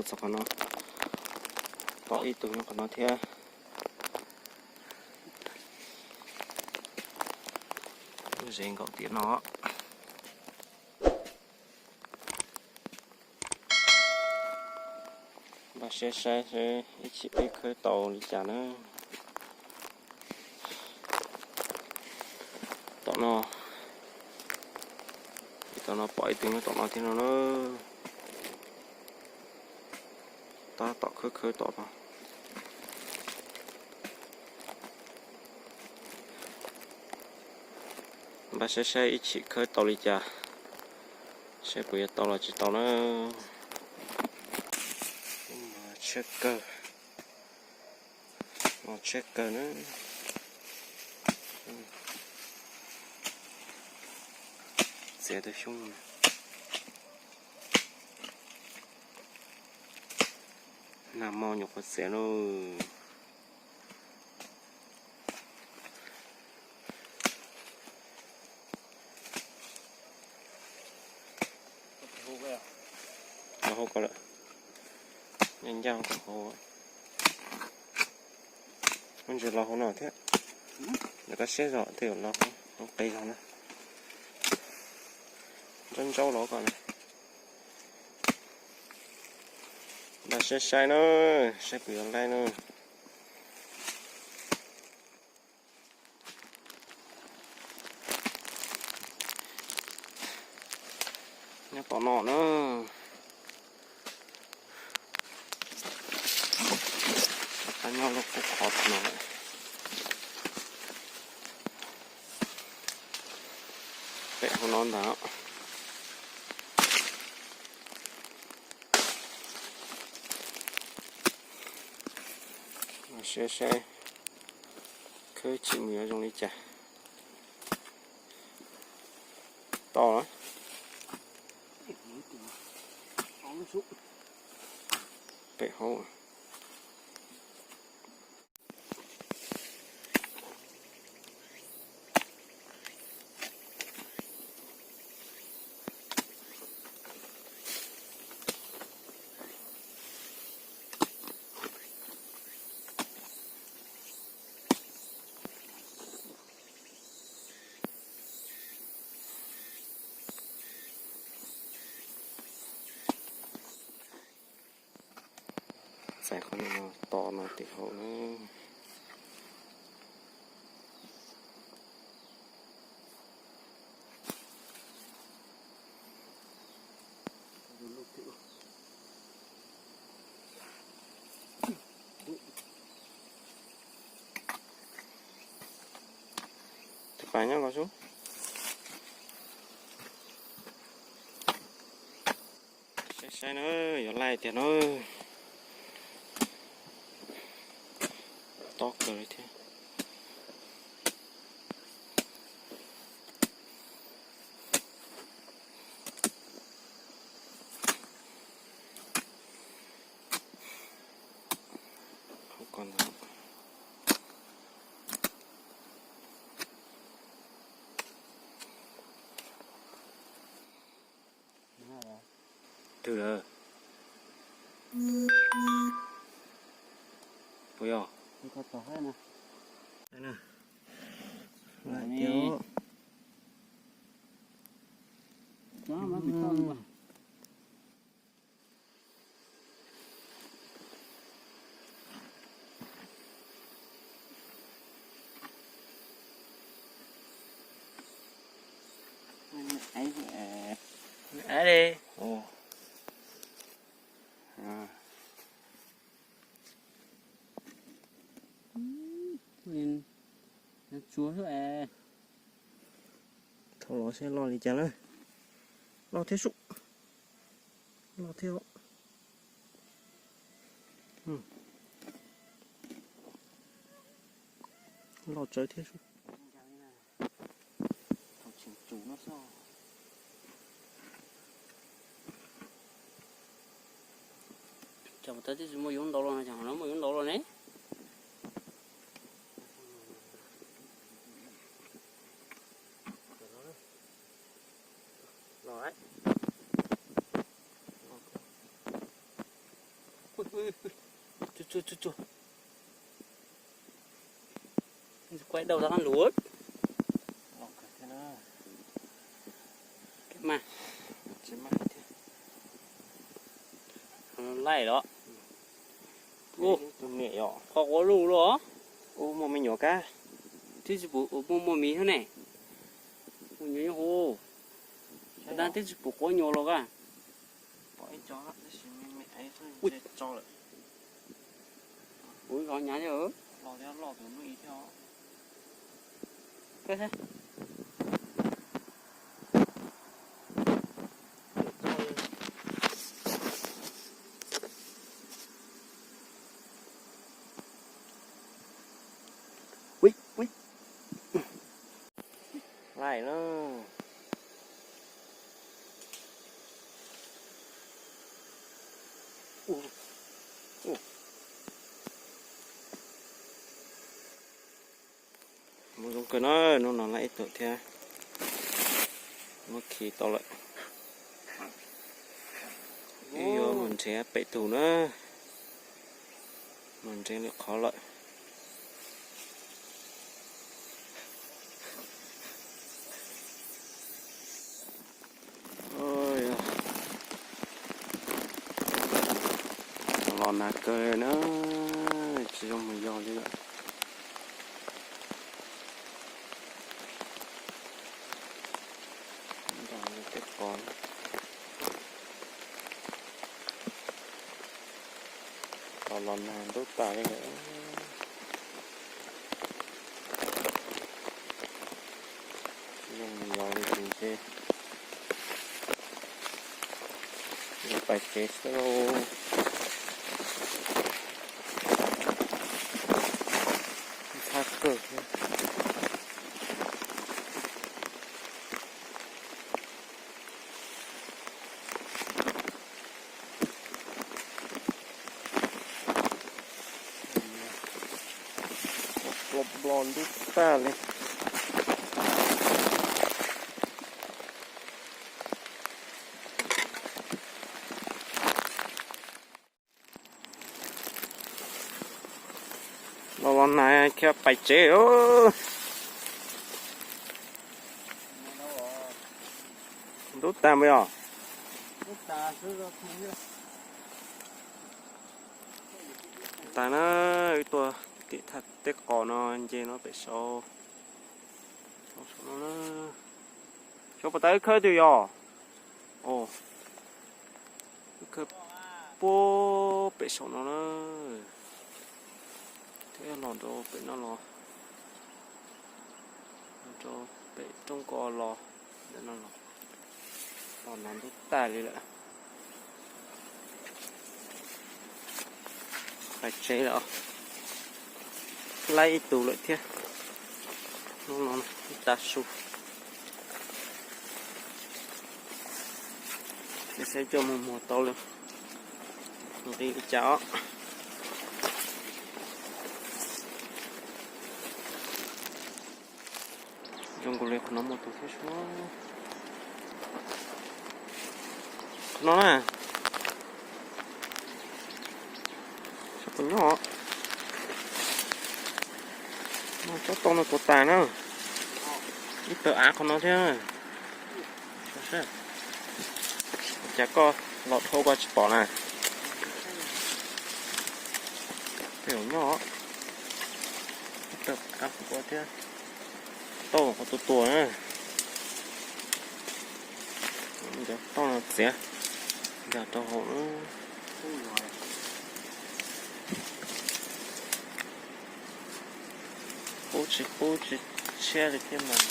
txog qhov no, pom ib tug nyob qhov no thiab. Lub zev nkaum tiam no. Npaj siab saib seb ib chim peb khawb tau li cas na. Tom no, tom no pom ib tug nyob tom no thiab no na. Tab tom khawb khawb tom no. Npaj saib saib ib chim khawb tau li cas, saib puas yuav tau los tsis tau na. Tshiab kawg, tshiab kawg na. Txiav tus xyoob no. Nag hmo nyuam qhuav txiav lauj. Los hauv ko lawm. Ncaj ncaj hauv ko hauv. Muaj ntsis los hauv no thiab. Lawv koj siab zog thiaj los hauv qis zog na. Ntsaub ntsaub los ko na. Npaj siab saib na, saib puas yuav laib na. Nyob tom no na. Rov qab nyob lub qub qhov no lawm. Pem hauv no ntag. Siab saib khawb chim mus yuav zoo li cas. Tau lawm. Pem hauv. Txais qhov no tos no tim hauv na. Tus pas nyob ko xwb. Saib saib na, yuav laij tiag na. Tob kawg li thiab. Hauv ko ntag. Twg lawm? Puas yog? Thaum los seb loj li cas na. Loj thiab sub. Loj thiab. Loj tsawv thiab sub. Cas mus tau tib si muaj yub ntau los no, cas hov no muaj yub ntau los ne? Los lawm. Tsuag tsuag tsuag tsuag. Quaj dau rov qab lug. Mas laij los. Tus niam yom, qhov quav luj los. Ub, muaj me nyuam kab. Twb tsis pum muaj muaj miv thiab ne. Muaj nyuam nyob hauv. Dab twb tsis pum quav nyuam los kab. Ub, zov nyav thiab. Laij na. Muaj zoo kawg na, hnub no laij ib tug thiab. Muab khi tau lawm. Wb yuav mus nrhiav pem tus na. Mus nrhiav lwm qhov lawm. Los nag kawg na, tsis zoo mus yos li lawm. Tej qos, qos los nag ntub tas li lawm. Tsis zoo mus yos li ces ntshe yuav pais tsev xwb lauj. Ntxhab kawg thiab. Nplo nplo ntub tag li. Los los nag kiag pais tsev. Ntub tag npaum yog. Tas na, wb tuaj tim thaj teb qos no nce no pem saud. Saud no na. Xyov puas tas wb khawb twg yog. Wb khawb puag pem saum no na. Thiab los rau pem no los, rau pem roob ko los, no los, los nag ntub tag li lawm. Pais tsev lawm. Laij ib tug lawm thiab. Hnub no ib tav su. Saib coj mus muag tau li, nqi li cas os. Zoo nkaus li qhov no muaj tus thiab sub. Qhov no na. Saib puas nyob. No tsob tau no tuav tas na. Ib tawg av qhov no thiab. Cas koj los dhau koj tsis pom na. Pem nyob. Ib tawg av qhov ko thiab. Tau qhov tuav tuav na. Cov toj no txiav, yog rau hauv na. Qub tsis qub tsis tshiab li thiab mas.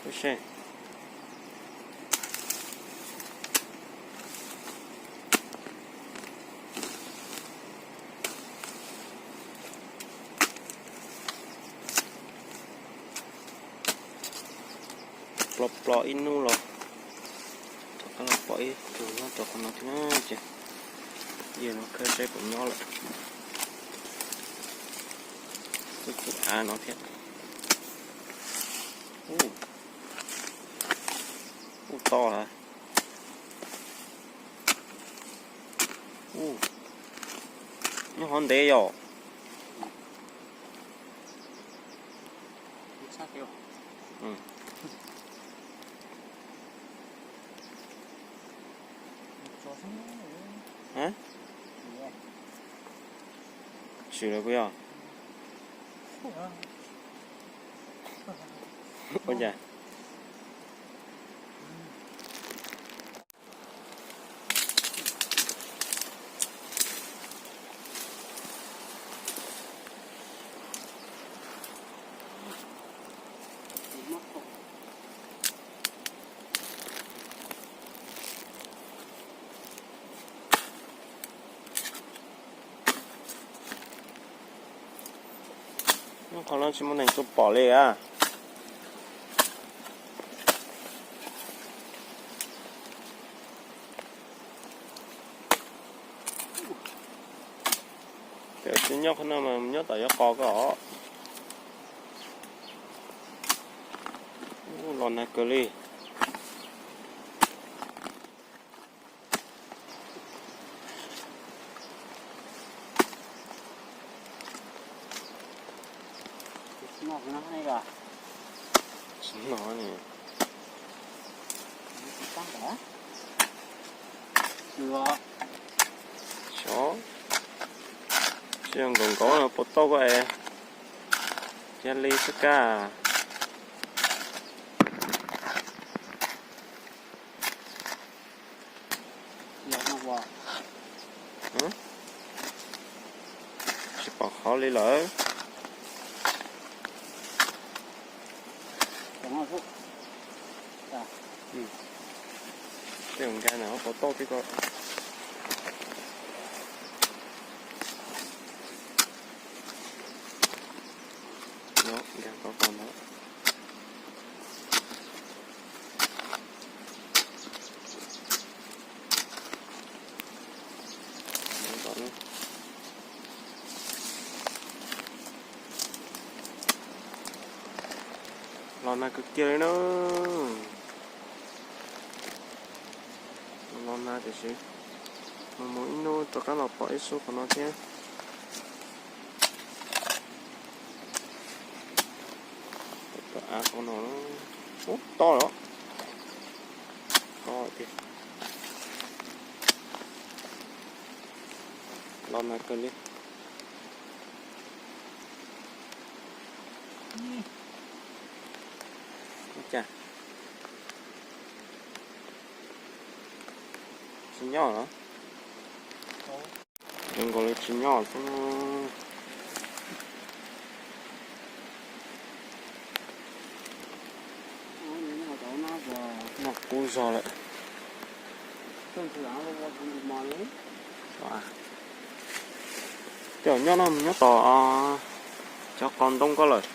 Ub se. Plo plo ib hnub los rov qab los pom ib tug nyob rau qhov no thiab na ces yog no khawb saib puas nyob lawm. Kuj tus av no thiab. Ub, To. Nyob qhov ntev yom. Tsis lawm puas yog? Ua cas? Nyob qhov no tsis muaj neeg tuaj pom li a. Cov tsis nyob qhov no mas nyob tom yuav qos ko os. Los nag kawg li. Tsis noj ni. Xyov, tsis yog nkaum nkaus no puas tau ko es. Cia li xwb kab. Tsis pom qhov li lawm. Tej nkag na puas tau tib ko. No nkag ko ko no. Los nag kawg kiag li na. Los nag tiam sis mus mus ib hnub rov qab los pom ib xub qhov no thiab. Av qhov no, ub, to los. To tiag. Los nag kawg li. Ua cas tsis nyob los? Zoo nkaus li tsis nyob xwb. Noj kub zog lawm. Tej zaum nyob no nyob tom cov qos ntoo ko lawm.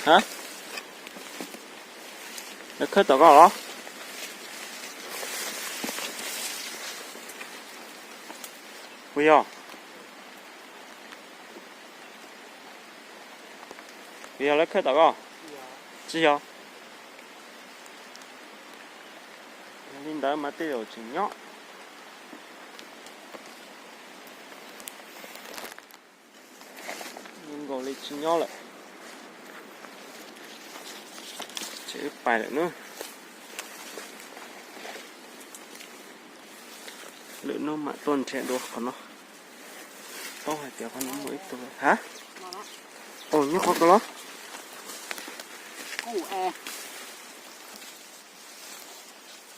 Ha? Lawv khawb tom ko los? Puas yog? Puas yog lawv khawb tom ko? Tsis yog. Yog li ntawd mas tej zaum tseem nyob. Zoo nkaus li tsis nyob lawm. Ces wb pais lawm na. Lwm hnub mam tuaj nrhiav dua qhov no. Paub hais tias qhov no muaj ib tug ha. Ua nyob qhov ko los?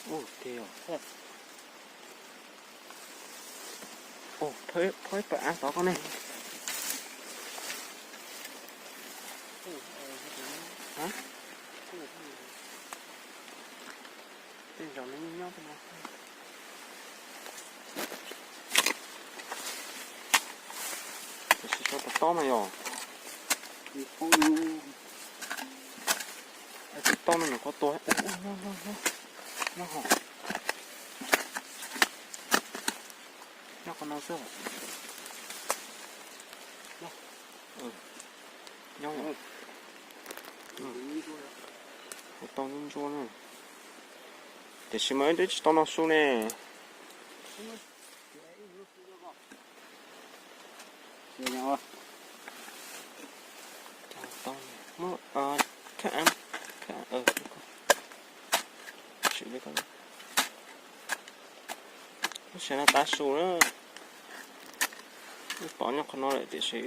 Ua tiag. Ua, phab ib pawg av tod ko ne. Tej zaum nws nyob tej no. Tiam sis tso tau tob no yog. Tsis tau no nws qhuav tuag. Nyob ho, nyob qhov no xwb. Nyob, kuv tau ntsuab ntsuab na. Tiam sis mas wb twb tsis tau noj su ne. Muab, lub sij hawm no tav su na. Wb pom nyob qhov no lawm tiam sis wb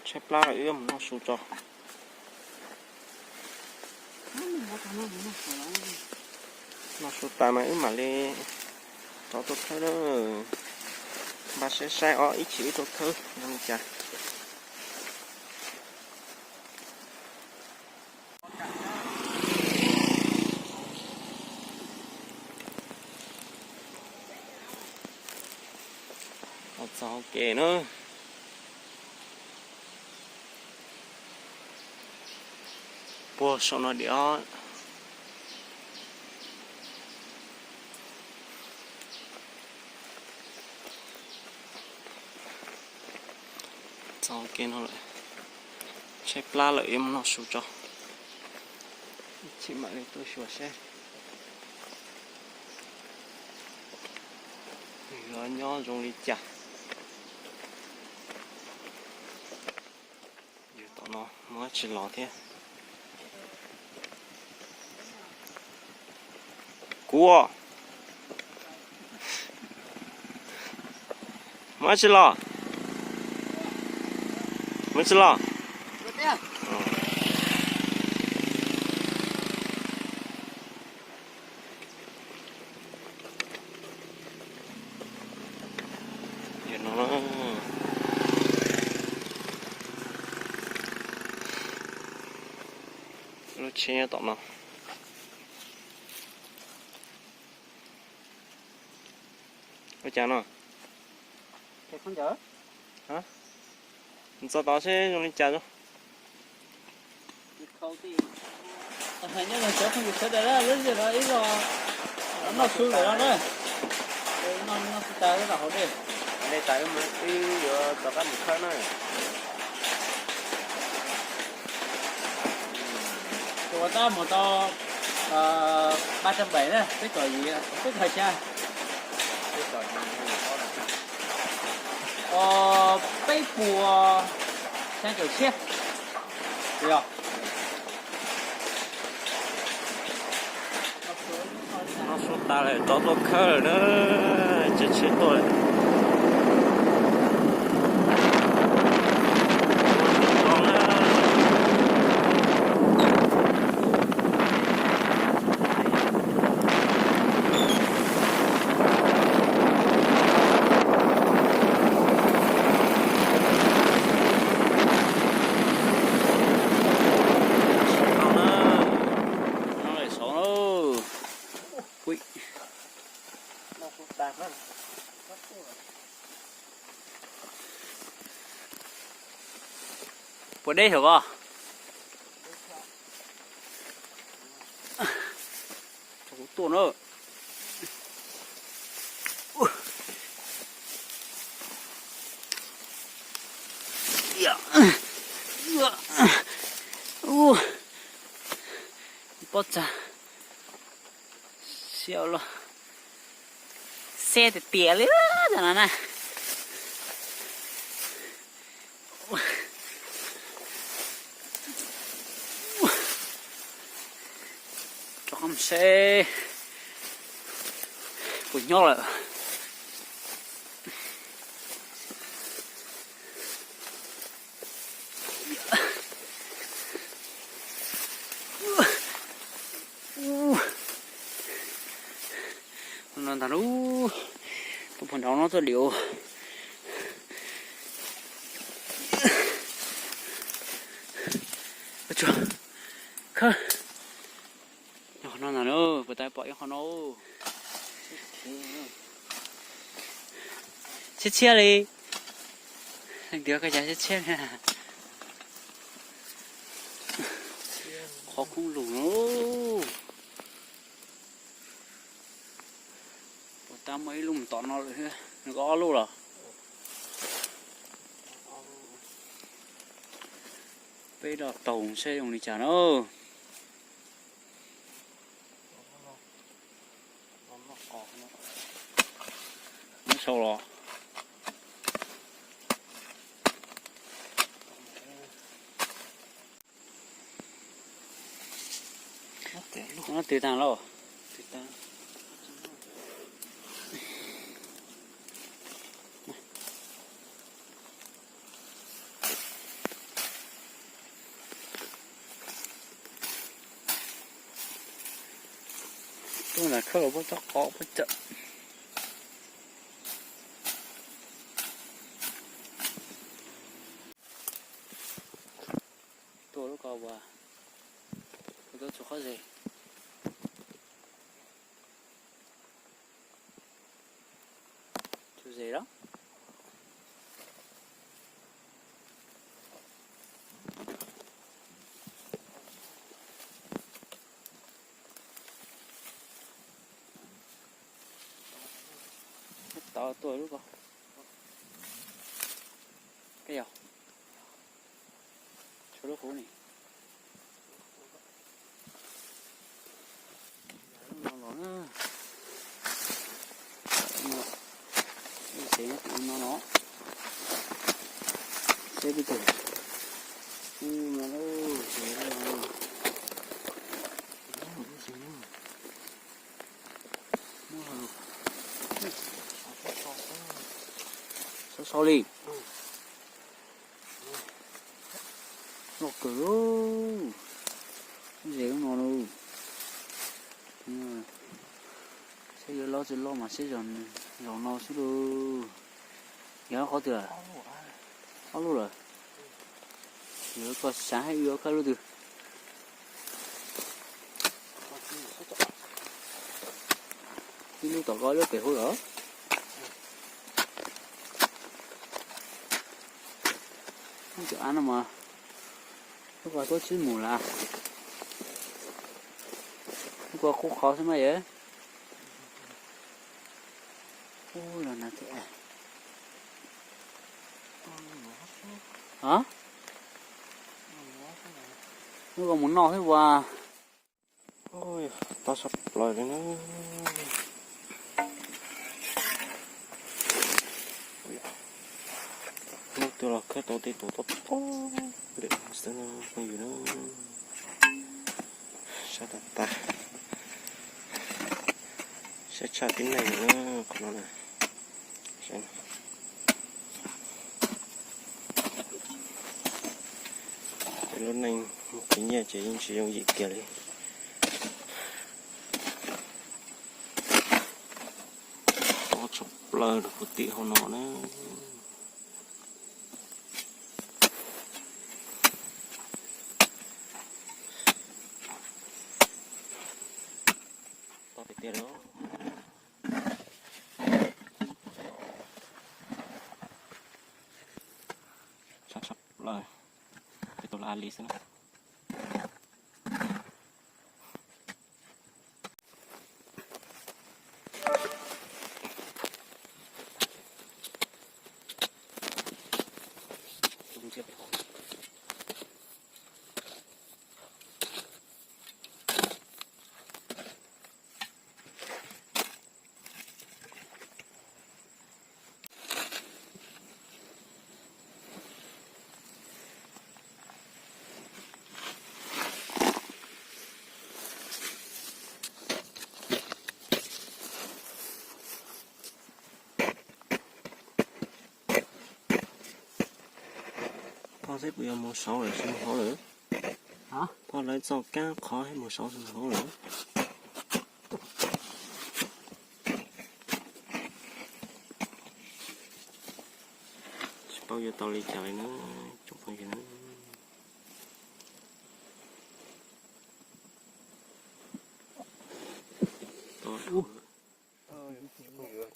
tshaib plab lawm, wb mus noj su tso. Noj su tas mas wb mam li rov tuaj khawb na. Npaj saib saib ob ib chim wb tuaj khawb zoo li cas. Txog ua ke na. Puag saum no diam. Txog ua ke no lawm, tshaib plab lawm, yuav mus noj su tso, ib chim mam li tuaj xyuas seb yuav nyob zoo li cas. Yus tom no muaj dab tsi los thiab. Kuv, muaj dab tsi los? Muaj dab tsi los? Lub tsheb nyob tom no. Ua cas no? Txog tod seb zoo li cas. Nyob zoo cov phooj ywg sawv daws, lub sij hawm no ib los noj su lawm no na. Noj su tas wb los haus dej. Haus dej tas wb yuav rov qab mus khawb na. Tus ua tab mus tau ba trăm bảy na, peb caug yim, peb caug xya. Peb puas xya caum tshiab. Yog. Noj su tas lawm rov tuaj khawb lawm na, tsev tsheb tuaj lawm. Puas deb hov ko? Kuv tuaj na. Pob txha siab los xeb tiag tiag li no na. Rov qab mus seb puas nyob lawm. No ntag lub, tus pog nraud no tuaj diam. Khawb, nyob qhov no ntag na, puas tau pom ib qho no. Tshiab tshiab li. Leej twg koj cas tshiab tshiab li. Qhov khoob lug no. Puas tab muaj ib lub mus tom no lawm thiab, nws ko ob lub los. Peb los taug saib zoo li cas na. Muab sau los. Twg tag lauj? Tuaj ntawm khawb los puab txob qov puab cawm. Tuaj lub ko uas kuv tuaj txug qhov zes. Txug zes lawm. Tod tuaj lub ko. Koj yog, tshuav lub qub ni. Lub no los na. Xev no tim no no. Seb peb tus. Ub no lauj, xev no. Sov sov li. Loj kawg lauj. Lub zes lub no lauj. Saib yuav loj tsis loj mas saib zaum no xwb lauj. Yog qhov twg? Ob lub lawm. Yog koj xav hais yuav khawb lub twg? Ib lub tom ko ib lub pem hauv lawm. Lub cov av no mas lub ko tuab tsib mus lawm. Lub ko qub qhov xwb mas yog. Ub, los na thiab. A, lub ko mus noj thiab as. Tob tshaj plaws li na. Hnub twg los khawb tau tej tus tob tob lawm xwb na phooj ywg na. Sab tag tag. Sab tshaj tib neeg na qhov no na. Ces lub neej mus khwv nyiaj ces yeej tsis yooj yim kiag li. Tob tshaj plaws rau puag tim hauv no na. Tob tiag tiag li. Sab tshaj plaws. Peb tus laj li xwb na. Phoj seb puas yuav mus saud lawm tsis mus hauv lawm. Phoj lawv txoj kab qhov mus saud tsis mus hauv lawm. Tsis paub yuav tau li cas li na tsoom phooj ywg na.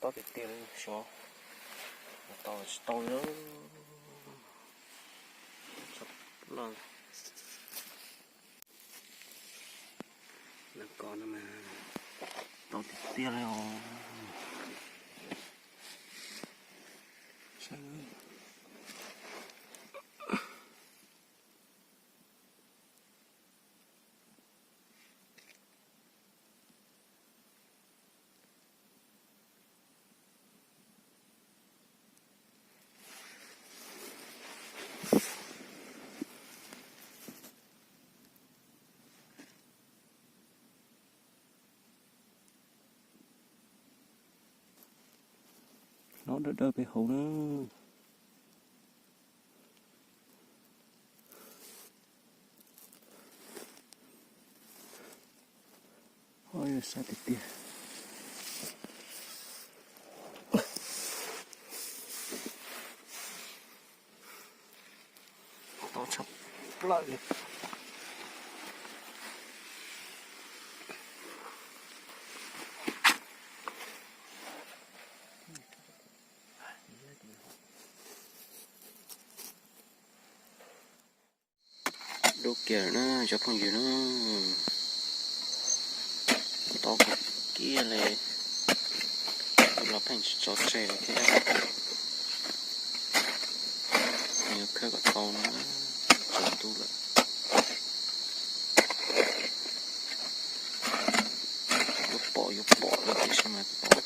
Tob tiag tiag li sov, tau tsis tau li. Lawv ko no mas tau tiag tiag li os. Dawb dawb peb hauv na. Oj, sab tiag tiag. Tau tshaj plaws li. Dub kiag na cov phooj ywg na. Tau kiag li. Los pheej tsis tso tseg li thiab. Yuav khawb kom tau no na. Tsaus ntuj lawm. Yuav pom yuav pom lawm tiam sis mas pom